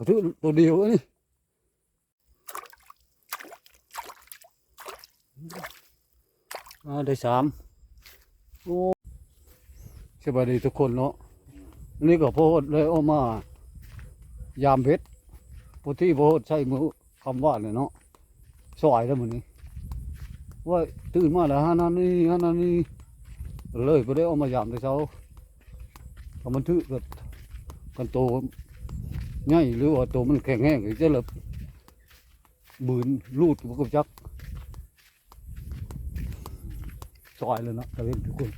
ກະຖືກໂຕດຽວອັນນີ້. ອ່າ ໄດ້ສາມ. ໂອ້ ສະບາຍດີທຸກຄົນເນາະ. ອັນນີ້ກໍພໍໄດ້ອອກມາຢາມເບັດ ພໍດີພໍໄດ້ໃຊ້ມື້ຄ່ຳວານນີ້ເນາະ. ສວາຍແລ້ວມື້ນີ້ ວ່າຕື່ນມາແລ້ວ ຫານັ້ນນີ້ ຫານັ້ນນີ້ ເລີຍບໍ່ໄດ້ອອກມາຢາມແຕ່ເຊົ້າ. ຖ້າມັນຖືກກໍ ຄັນໂຕໃຫຍ່ ຫຼືວ່າໂຕມັນແຂງແຮງ ຈະລະ ບືນລູດກໍບໍ່ຮູ້ຈັກ. ສວາຍແລ້ວເນາະ ຕາເວັນທຸກຄົນ.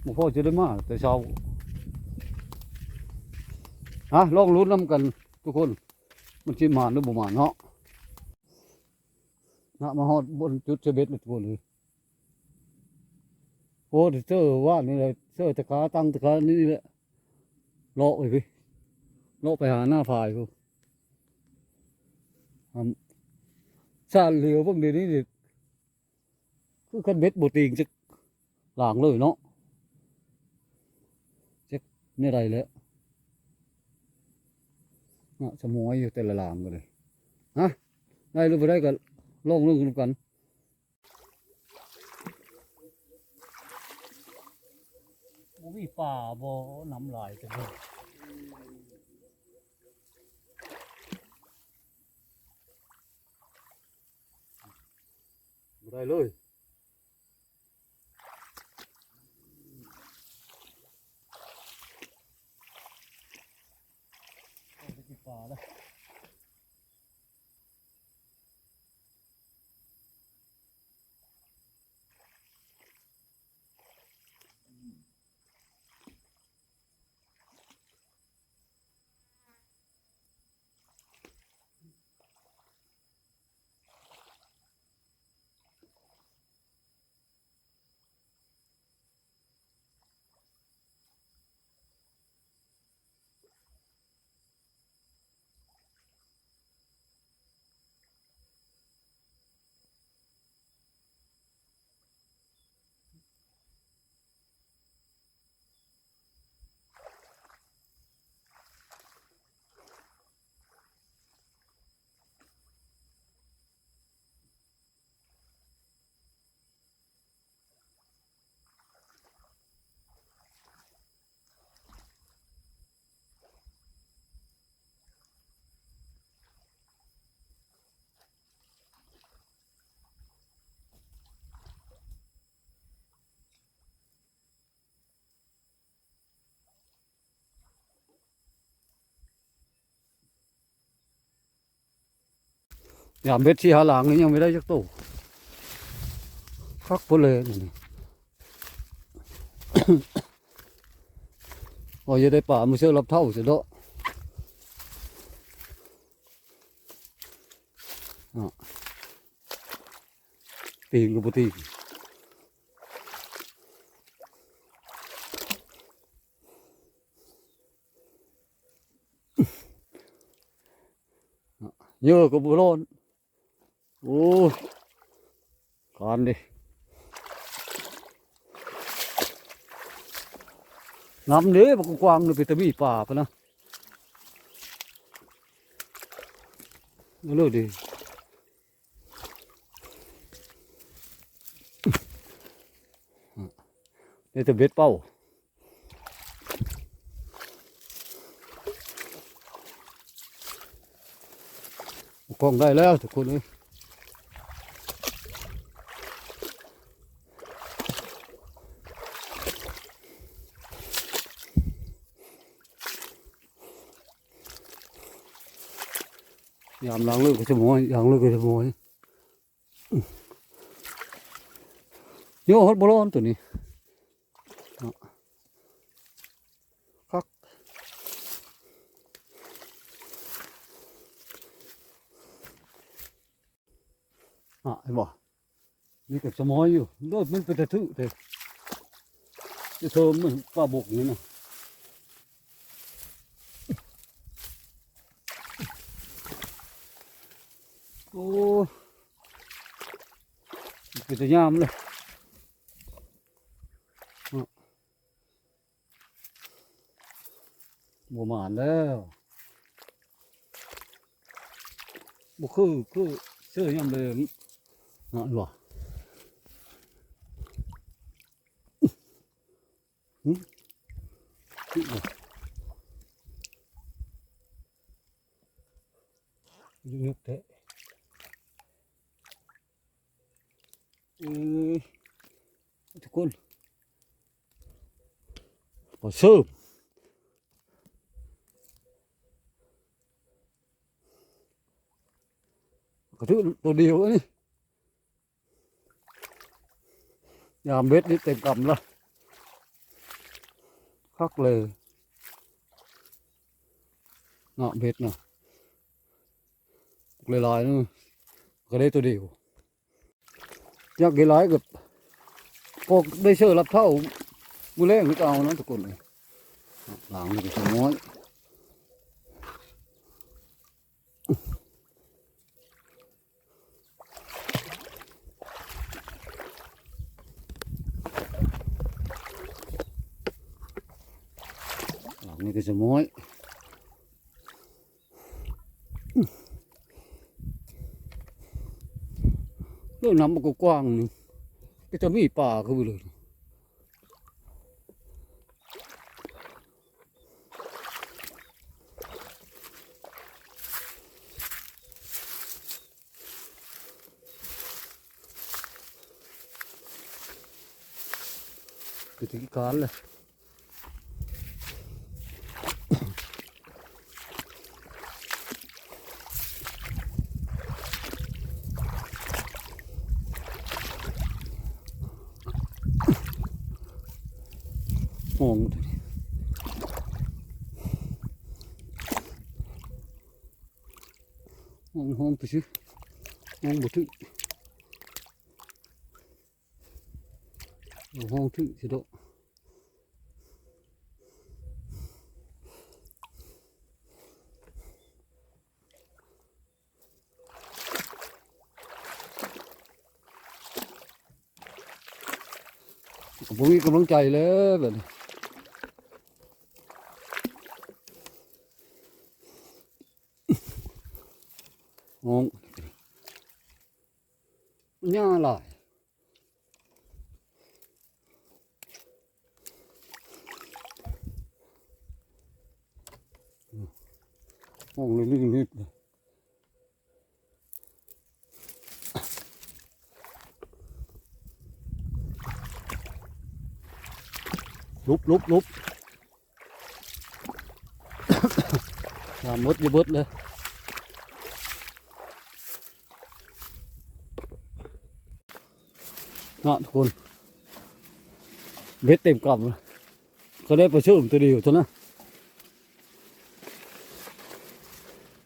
ບໍ່ພໍຈະໄດ້ມາແຕ່ເຊົ້າ. ຮະ ລອງລຸ້ນນຳກັນທຸກຄົນ ມັນຊິໝານຫຼືບໍ່ໝານເນາະ. ນະ ມາຮອດບ່ອນຈຸດເຊເບັດແລ້ວທຸກຄົນເອີຍ. ໂອ້ ເຊີວານນີ້ແຫຼະ ເຊີຕະກາຕັ້ງຕະການີ້ແຫຼະ ເລາະໄປພຸ້ນ ເລາະໄປຫາໜ້າຝາຍພຸ້ນ. ອາ ສາດຫຼຽວເບິ່ງດຽວນີ້ນີ້ ຄືຄັນເບັດບໍ່ຕີງຈັກ ຫຼາງເລີຍເນາະ. ຈັກແນວໃດແຫຼະເນາະ ສະໝອຍຢູ່ແຕ່ລະຫຼາງກໍໄດ້. ຮະ ໄດ້ຫຼືບໍ່ໄດ້ກໍລອງເບິ່ງນຳກັນ. ບໍ່ມີປາບໍ່ ນ້ຳຫຼາຍຈັ່ງຊີ້. ບໍ່ໄດ້ເລີຍ. ໄປກິນປາແລ້ວ. ຍາມເບັດສີ່ຫ້າຫຼາງນີ້ຍັງບໍ່ໄດ້ຈັກໂຕ. ຄັກພຸ້ນເລີຍນີ້. ໂອ້ຍ ຢ່າໄດ້ປາມື້ເຊົ້າລັບເທົ້າຊະເນາະ. ເນາະ ຕີງກໍບໍ່ຕີງ. ເຫຍື່ອກໍບໍ່ຮ້ອນ. ໂອ້ ການເດ້ ງາມເດ້ ບັກກວ້າງເດ້ ເປັນຕາມີປາພຸ້ນນະ. ເອົາເລີຍເດ້ ໄດ້ແຕ່ເບັດເປົ່າ. ກ້ອງໄດ້ແລ້ວທຸກຄົນເອີຍ. ຍາມລ້າງເລີກກໍສະໝອຍ ລ້າງເລີກກໍສະໝອຍ. ໂຍ ຮອດບໍ່ລອດຕົວນີ້ເນາະ. ຄັກ ອ່ະ ເຫັນບໍ່? ນີ້ກໍສະໝອຍຢູ່. ໂດດ ມັນເປັນຕາຖືກເດ້ ຈະເທີມມັນປາບົກນີ້ນະ. ໂອ້ ເປັນຕາຍາມເລີຍ. ເນາະ ເ ບໍ່ໝານແລ້ວ ບໍ່ຄື ຄືເຊື່ອຍາມແລງ ນັ້ນວ່າ ຫຶ ຫຶ ຢູ່ແທ້ ເອີ ທຸກຄົນ ປາເສີມ ກະຖືກໂຕດຽວອັນນີ້ ຍາມເບັດນີ້ເຕັມກຳລະ ຄັກເລີຍເນາະ ເບັດນະ ຫຼາຍໆ ນະ ກະໄດ້ໂຕດຽວ. ຢາກໄດ້ຫຼາຍກໍ ກໍໄດ້ເຊີລັບເທົ້າມື້ແລງຄືເກົ່ານະທຸກຄົນເອີຍ ລ້າງນີ້ກໍສະໝອຍ ລ້າງນີ້ກໍສະໝອຍ. ໂອ້ ນ້ຳມັນກໍກວ້າງນີ້ ກໍຈະມີປາຄືເລີຍ ຄືທີ່ການແຫຼະ. ຫ້ອງ ຫ້ອງ ຫ້ອງໄປຊື່ ຫ້ອງບໍ່ຖືກ ຫ້ອງຖືກຊິດອກ. ກໍບໍ່ມີກຳລັງໃຈແລ້ວບັດນີ້ ໂອ້ ຫຍ້າຫຼາຍ. ຫ້ອງນີ້ນິດ ຫຼົບ ຫຼົບ ຫຼົບ. ນ້ຳໝົດຢູ່ເບິດເລີຍເນາະທຸກຄົນ ເບັດເຕັມກຳ ກໍໄດ້ປາເສີມໂຕດຽວເທົ່ານັ້ນ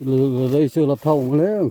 ເລີຍໄດ້ເຊີລັບເທົ້າມາແລ້ວ.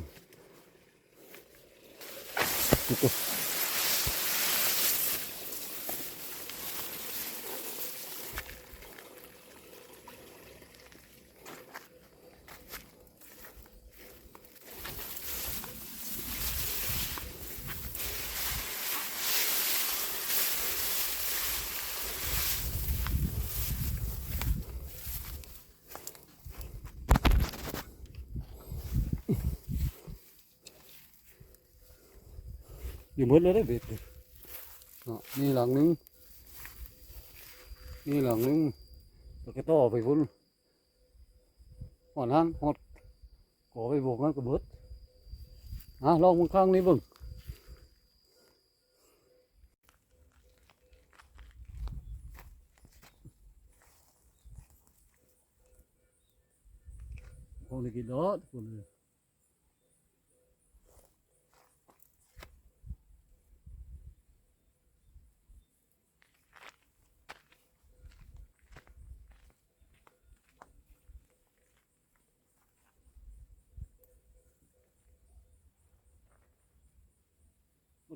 ຢູ່ໝົດແລ້ວເດ້ເບັດນີ້ເນາະ ນີ້ຫຼັງໜຶ່ງ ນີ້ຫຼັງໜຶ່ງ ແລ້ວກໍຕໍ່ໄປພຸ້ນ ຮອດຫັ້ນ ຮອດກໍໄປບວກນັ້ນກໍເບິດ. ອ່າ ລອງເບິ່ງຂ້າງນີ້ເບິ່ງ ພວກນີ້ກິນໂລດ ມັນ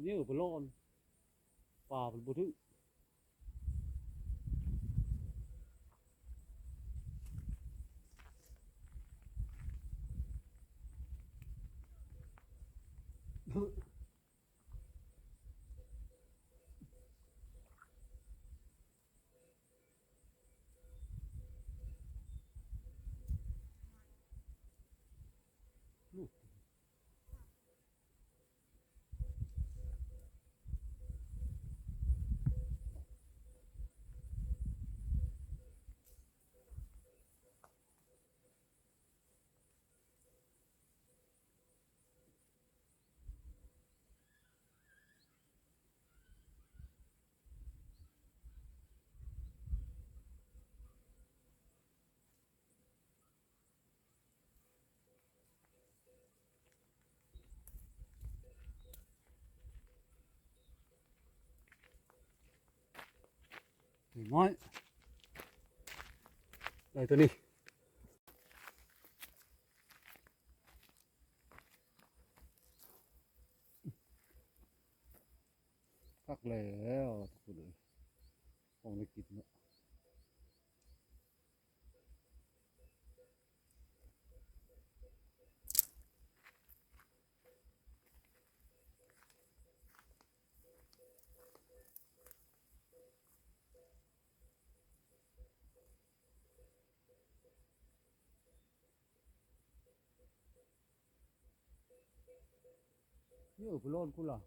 ເຍອະໄປລ້ອນ ປາມັນບໍ່ຖືກ. ນ້ອຍ ໄດ້ຕົວນີ້ ຄັກແລ້ວທຸກຄົນເອີຍ ຂອງໄດ້ກິນເນາະ. ເອີ ໄປລອນພຸ້ນລະ.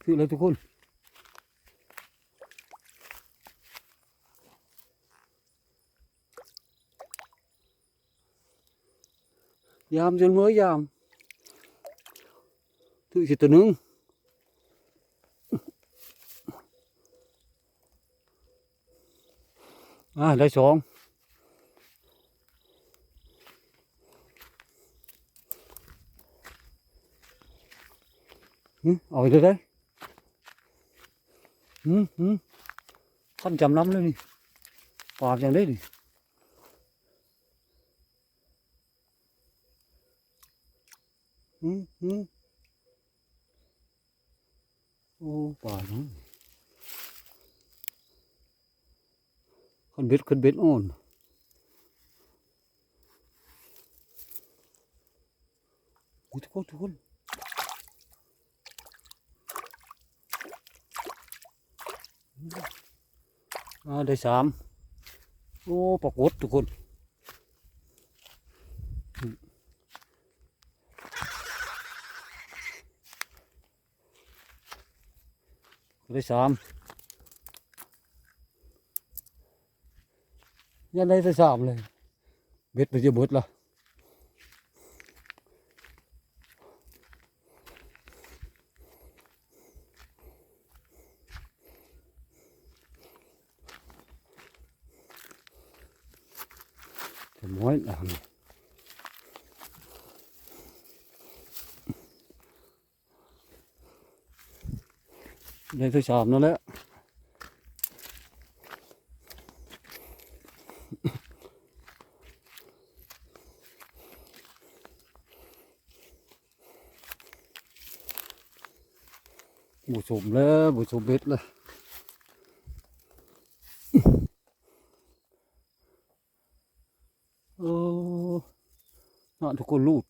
ຖືກແລ້ວທຸກຄົນ. ຍາມຈົນເມື່ອຍາມ ຖືກຊິໂຕໜຶ່ງ ອ່າ ໄດ້ສອງ ຫຶ ເອົາອີກແລ້ວເດ້ ຫຶ ຫຶ ຄັນຈຳລຳເລີຍນີ້ ປາຫຍັງເດ້ນີ້. ອືມ ອືມ ໂອ້ ປາຫຍັງ ຄັນເບັດ ຄັນເບັດອ່ອນ ໂອ້ ທຸກຄົນ ທຸກຄົນ. ອ່າ ໄດ້ສາມ ໂອ້ ປາກົດທຸກຄົນ ໄດ້ສາມ ຍັງໄດ້ແຕ່ສາມເລີຍ ເບັດໄປຈະເບິດລະ. ຈະມ້ອຍ ໄດ້ທີສາມນັ້ນແຫຼະ ບໍ່ສົມແລ້ວ ບໍ່ສົມເບັດແລ້ວ ເອີ ເນາະ ທຸກຄົນ ລູດ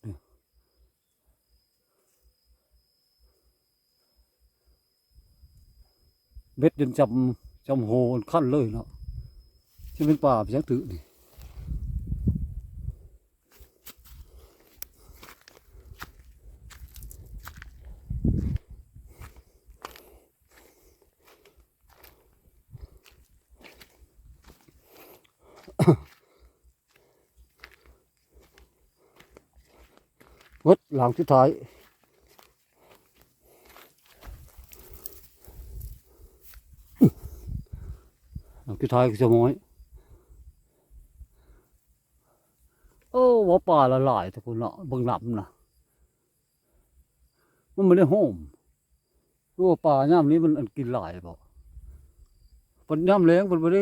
ເບັດຈົນຈຳ ຈຳໂຫຄັນເລີຍເນາະ ຊິເປັນປາໄປຫຍັງຕື່ນີ້ ເບິດ ຫຼັງສຸດທ້າຍ ຫຼັງສຸດທ້າຍຄືສະໝອຍ ໂອ້ ວ່າປາລະຫຼາຍທຸກຄົນເນາະ ເບິ່ງນ້ຳນະ ມັນບໍ່ໄດ້ໂຮມ ໂອ້ ປາຍາມນີ້ມັນອັນກິນຫຼາຍບໍ ບັດຍາມແລ້ງເພິ່ນບໍ່ໄດ້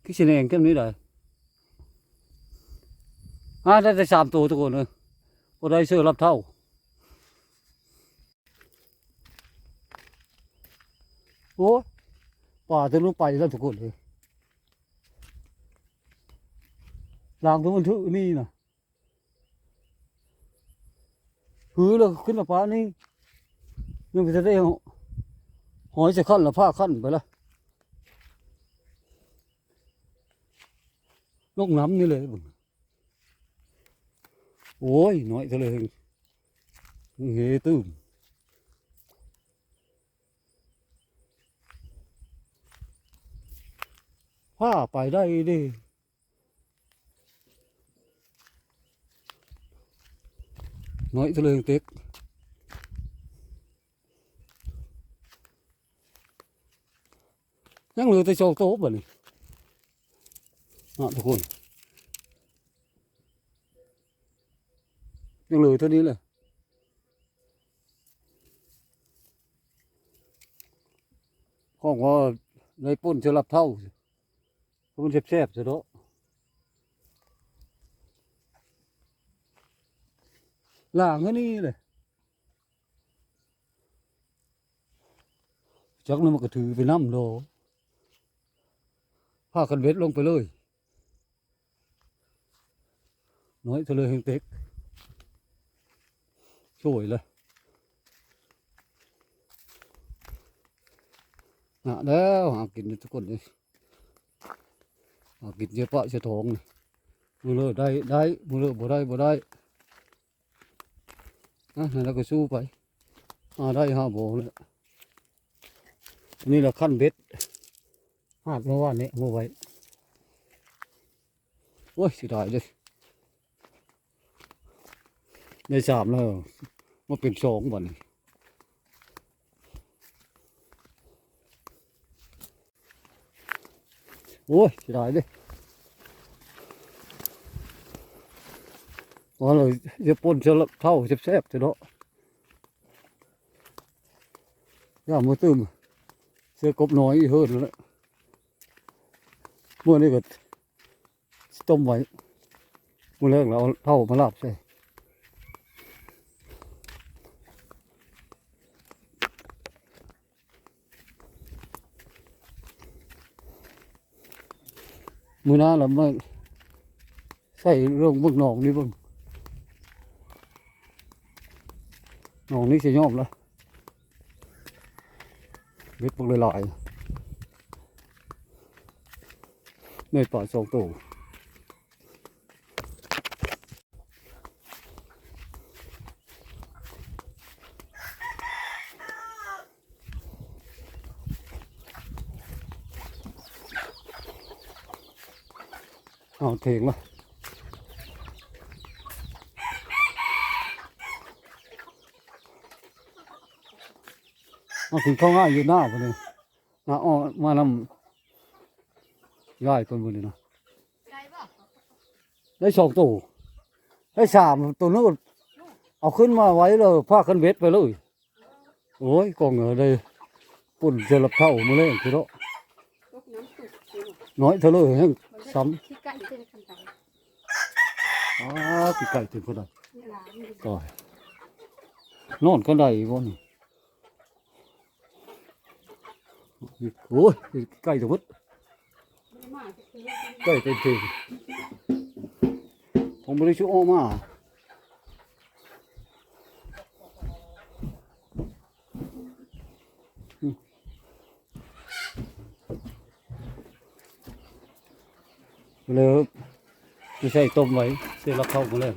ຄືຊິແນງຈັ່ງນີ້ໃດ ຫາໄດ້ແຕ່ສາມໂຕທຸກຄົນເອີຍ ບໍ່ໄດ້ເສືອລັບເທົ້າ. ໂອ້ຍ ປາຕົວນັ້ນໄປແລ້ວທຸກຄົນເອີຍ. ລາງຕົວມັນຖືນີ້ນະ ຄືແລ້ວຂຶ້ນມາປານີ້ ຍັງບໍ່ທັນໄດ້ຫອຍໃສ່ຄັນລະ ພາຄັນໄປລະ ລົງນ້ຳນີ້ເລີຍເບິ່ງ. ໂອ້ຍ ນ້ອຍເທື່ອເລີຍ ເຮຕື່ມ ພາໄປໄດ້ເດ້ ນ້ອຍເທື່ອເລີຍເຕັກ. ຍັງເຫຼືອແຕ່ສອງໂຕບັດນີ້ເນາະທຸກຄົນ ຍັງເຫຼືອເທົ່ານີ້ແຫຼະ ຂອງວ່າໄດ້ປົ່ນສຳລັບເຖົ້າ ມັນແຊບໆຊະເນາະ ລ້າງອັນນີ້ແຫຼະ. ຈັກນັ້ນມັນກໍຖືໄປນຳດອກ ພາກັນເບັດລົງໄປເລີຍ ນ້ອຍເທື່ອເລີຍແຮງເຕັກ ຊ່ວຍລະ ນະແລ້ວ ຫາກິນທຸກຄົນເອີຍ ຫາກິນເຈຍປະເຊຍທອງ ມື້ເລີໄດ້ໄດ້ ມື້ເລີບໍ່ໄດ້ບໍ່ໄດ້. ອ່ະ ນັ້ນລະກໍສູ້ໄປ ຫາໄດ້ຫາບໍ່ແຫຼະ ອັນນີ້ລະຄັນເບັດ ຫາດເມື່ອວານນີ້ເອົາມາໄວ້ ໂອ້ຍ ເສຍດາຍເດ້ ໄດ້ສາມແລ້ວ ມາເປັນສອງບັດນີ້. ໂອ້ຍ ເສຍດາຍເດ້ ວ່າແລ້ວຈະປົ່ນສຳລັບເຖົ້າແຊບໆ ແທ້ເນາະ ຢ່າມາຕື່ມ ເສືອກົບນ້ອຍອີເຮີນນັ້ນແຫຼະ ມື້ນີ້ກໍ ຕົ້ມໄວ້ ມື້ແລງແລ້ວເອົາເຖົ້າມາລາບໃສ່ ມື້ໜ້າລະມາໃສ່ລົງເບິ່ງໜອງນີ້ເບິ່ງ ໜອງນີ້ຊິຍອມລະ ເບັດບັກຫຼາຍໆ ໄດ້ປາສອງໂຕ. ເອົາເຖງລະ ເອົາກິນເຂົ້າງານຢູ່ໜ້າພຸ້ນນີ້. ນະ ອອກມານຳຍາຍເພິ່ນມື້ນີ້ນະ ໄດ້ສອງໂຕ ໄດ້ສາມໂຕ ໂຕໜຶ່ງເອົາຂຶ້ນມາໄວ້ແລ້ວພາກັນເບັດໄປເລີຍ. ໂອ້ຍ ກອງເອີຍ ໄດ້ປຸ້ນສຳລັບເຖົ້າມື້ແລງພຸ້ນເນາະ ນ້ອຍເທື່ອເລີຍແຮງຊ້ຳ ຂີ້ໄກ່ເຕັມຄັນໄດ ອ້າ ຂີ້ໄກ່ເຕັມຄັນໄດ ຕາຍ ນອນຄັນໄດບໍ່ນີ້. ໂອ້ຍ ໄກ່ທັງໝົດ ໄກ່ເຕັມເທິງ ຜົມບໍ່ໄດ້ຊຸອອກມາ ເລີຍ ໄປໃສ່ຕົ້ມໄວ້ ໃສ່ລະເຂົ້າມື້ແລງ.